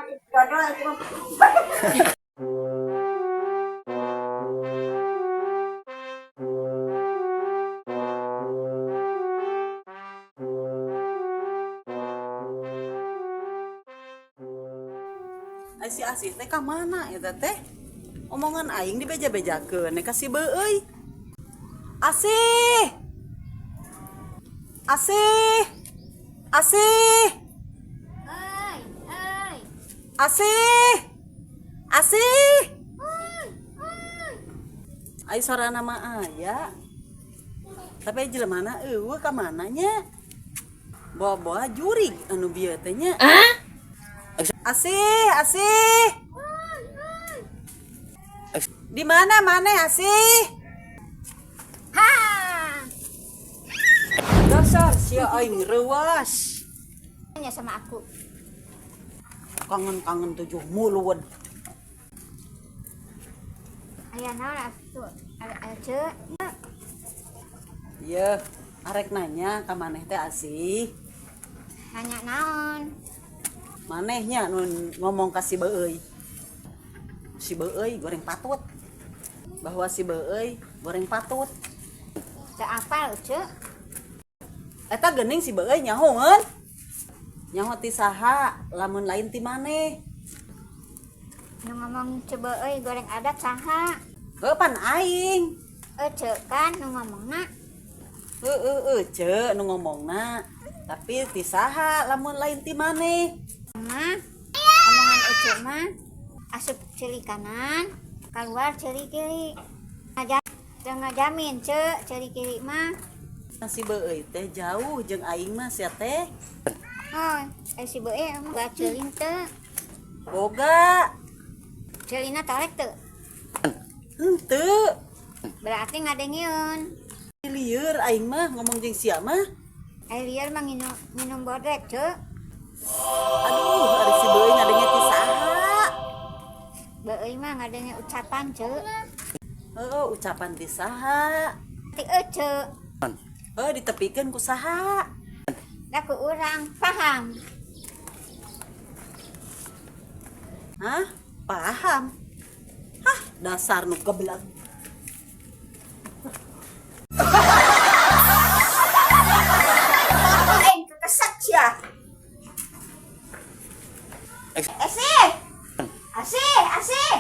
Dodol itu mah. Ai si Asih teh ka mana eta teh? Omongan aing dibeja-bejakeun ka si Beuy. Asih. Asih. Asih. Oi, oi. Asih. Asih. Oi, oi. Ai sorana mah aya. Tapi jelemana euweuh ka mana nya? Bawa-bawa jurig anu bieu teh nya. Asih, Asih. Oi, oi. Di mana maneh, Asih? Ha. Dasar sia aing reuas. Nanya sama aku. Kangen-kangen tujuh muluan. Aya naon atuh? Ada Ceu. Iya, arek nanya ka maneh teh, Asih. Nanya naon? Manehnya nu ngomong ka si Beuy. Si Beuy goreng patut. Bahwa si Beuy goreng patut. Teu apal, Ceu. Eta geuning si Beuy nyahoeun. Nyaho ti saha lamun lain ti maneh? Nu ngomong Ceu euy goreng adat saha? Heuh, pan aing. Ece kan nu ngomongna. Heueuh, ece nu ngomongna. Tapi ti saha lamun lain ti maneh? Mah omongan Ece mah asup ceuli kanan, keluar ceuli kiri. Teu ngajamin ce ceuli kiri mah. Si Beuy teh jauh jeung aing mah sia teh. Oh, si Beuy emang boga ceuli teu? Boga. Ceulina torek teu? Henteu. Berarti ngadengeun. Lieur aing mah ngomong jeung sia mah. Ai lieur mah nginum bodrek, ce. Aduh, ari si Beuy ngadenge ti saha? Beuy mah ngadenge ucapan, ce. Heuh, ucapan ti saha? Ti ece. Heuh, ditepikeun ku saha? Da ku urang paham. Hah? Paham? Hah, dasar nu geblek. Aing kekeset sia. Asih. Asih, asih.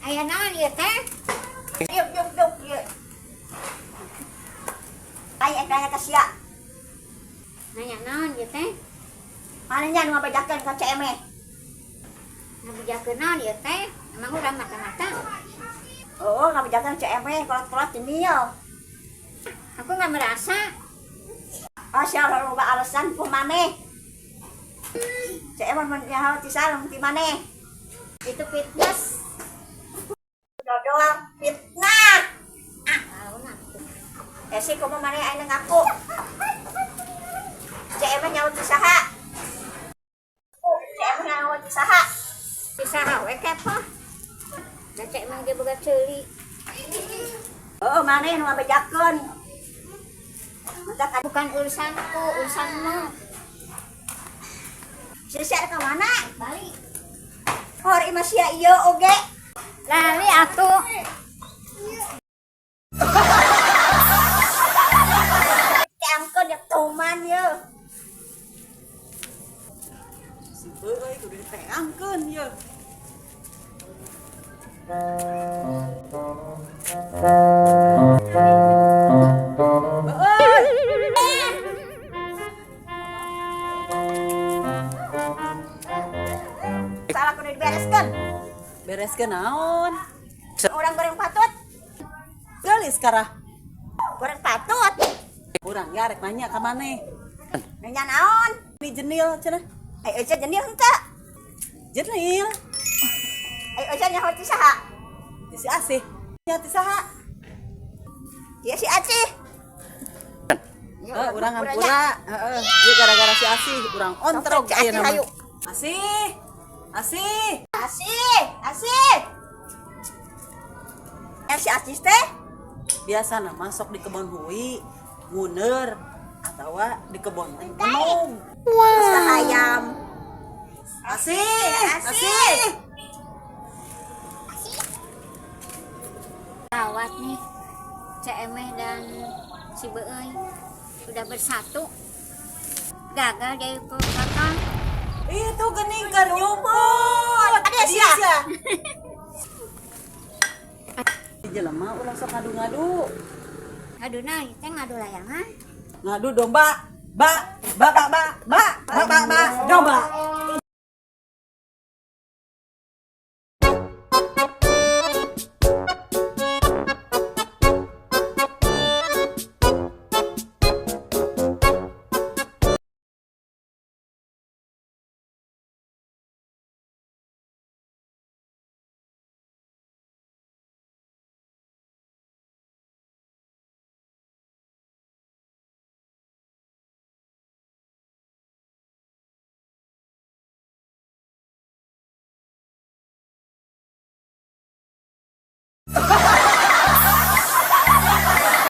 Aya naon ieu teh? Yuk, yuk, yuk, yuk. Aing nanya ka sia. Nanya naon ieu teh? Manehnya nu ngabejakeun ka Ceu Emeh? Ngabejakeun naon ieu teh? Emang urang mata-mata? Oh, ngabejakeun Ceu Emeh kolot-kolot jenil. Aku nggak merasa. Oh, sia loba alasan ku maneh. Ceu Emeh mun nyaho ti saha ti maneh? Itu fitness. Dodol fitnah. Ah, naon atuh. Eh sih kumaha maneh ayeuna ngaku? Ceu Emeh nyaho ti saha? Ceu Emeh nyaho ti saha? Ti saha we kepo. Da Ceu Emeh ge boga ceuli. Oh, maneh nu ngabejakeun. Matak Bukan urusanku, urusanmu. sia ka mana? Balik. Hor imah sia ieu oge. Lali atuh. Teangkeun ya tuman ye. Si Beuy kudu diteangkeun ye. Beuy. Salah kudu dibereskeun. Bereskeun naon? Orang goreng patut, Geulis karah. Goreng patut. Urang ya rek nanya ka maneh. Nanya naon? Ini jenil cenah. Ai euca jenil henteu? Jenil. Ai euca nyaho ti saha? Ti si Asih. Nya ti saha? Dia si Acih. Heuh, urang hampura. Heeh, ieu gara-gara si Asih urang ontrog Si Acih, ayeuna mah. hayu. Asih. Asih. Asih, Asih. Eh si Acih teh? Biasana masuk di kebon hui, nguner atawa di kebon teh penog. Terus kahayang. Asih, Asih. asih. Gawat nih. Ceu Emeh dan si Beui sudah bersatu. Gagal jadi kakak. Itu gening keur nyumput. Ada sia. Jelema ulah sok ngadu-ngadu. Aduh nah, teh ngadu layangan. Ngadu domba. Ba, ba, ba, ba, ba, ba, ba, ba, domba.